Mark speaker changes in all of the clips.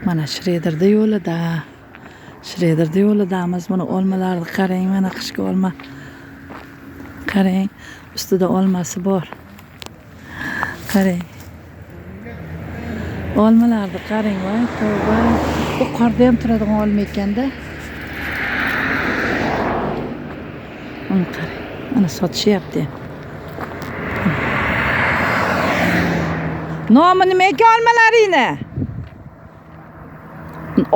Speaker 1: Mana Shrederda yo'lida. Shrederda yo'lidamiz. Mana olmalarni qarang, mana qishki olma. Qarang, ustida olmasi bor. Qarang. Olmalarni qarang, voy tavba. Bu qorda ham turadigan olma ekanda. Uni qarang. Mana sotishyapti ham. Nomi nima ekan olmalaringni?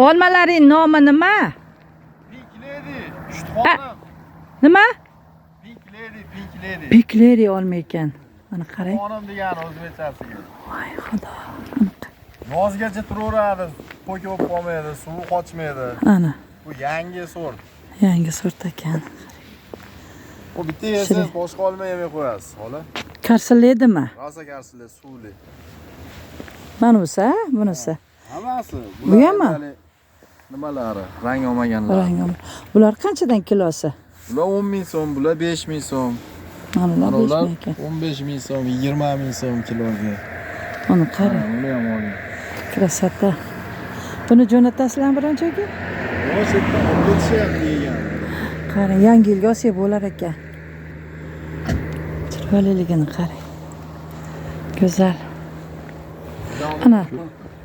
Speaker 1: Olmalaring nomi nima?
Speaker 2: Pink Lady, Pushtxonim.
Speaker 1: Nima?
Speaker 2: Pink Lady, Pink Lady.
Speaker 1: Pink Lady olma ekan. Mana qarang.
Speaker 2: Xonim degani o'zbekchasiga.
Speaker 1: Voy xudo.
Speaker 2: Yozgacha turaveradi, po'k bo'lib qolmaydi, suvi qochmaydi.
Speaker 1: Ana,
Speaker 2: Bu yangi sort.
Speaker 1: yangi sort ekan.
Speaker 2: Bu bitta yesangiz boshqa olma yemay qo'yasiz, xola.
Speaker 1: Karsillaydimi?
Speaker 2: Rosa karsili, suvli.
Speaker 1: Mana bunisi, ha? Bunisi.
Speaker 2: Hammasi.
Speaker 1: Bu hammi?
Speaker 2: Nimalari? Rang olmaganlar.
Speaker 1: Rang olma. Bular qanchadan kilosi?
Speaker 2: Bular 10 ming so'm, bular 5 ming so'm.
Speaker 1: Mana
Speaker 2: Mana
Speaker 1: ular
Speaker 2: ular
Speaker 1: 5 ming ekan.
Speaker 2: 15 ming so'm, 20 ming so'm kiloga.
Speaker 1: Uni qarang,
Speaker 2: Mana buni ham oling.
Speaker 1: красота. Buni jo'natasizlarmi biron joyga?
Speaker 2: O'sha yerdan olib ketishyapti yegan.
Speaker 1: Qarang, yangi yilga olsak bo'lar ekan. Chiroyliligini qarang. Go'zal. Ana,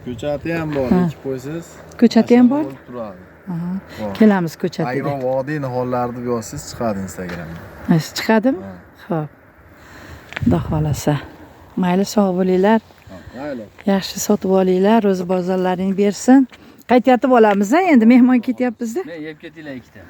Speaker 2: Ko'chati ham bor,
Speaker 1: Ha.
Speaker 2: ekib qo'ysangiz.
Speaker 1: Ko'chati ham bor.
Speaker 2: Bo'lib turadi.
Speaker 1: Aha.
Speaker 2: Bor.
Speaker 1: Kelamiz ko'chatiga.
Speaker 2: Agro vodiy nihollari deb yozsangiz chiqadi Instagramda.
Speaker 1: Mana shu chiqadimi? Xo'p. Xudo xolasa. Mayli, sog' bo'linglar.
Speaker 2: Mayli.
Speaker 1: Yaxshi sotib olinglar, ro'zi bozorlaring bersin. Qaytayotib olamiz a endi mehmon ketyapmiz-da.
Speaker 3: Ne yeb ketinglar ikkita.